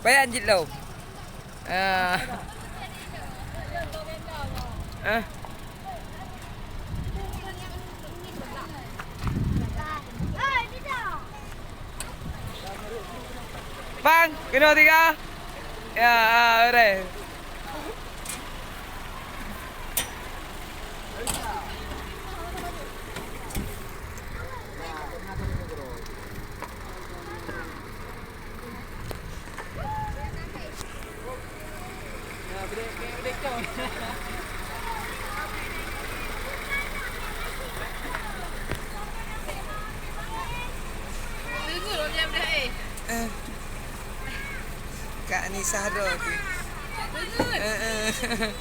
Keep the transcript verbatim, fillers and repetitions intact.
Payan jih lom. Ah. Ah. Bang, kena tiga. Ya, ah, beres. Eh. Kak Anisa droe tu. Eh, eh.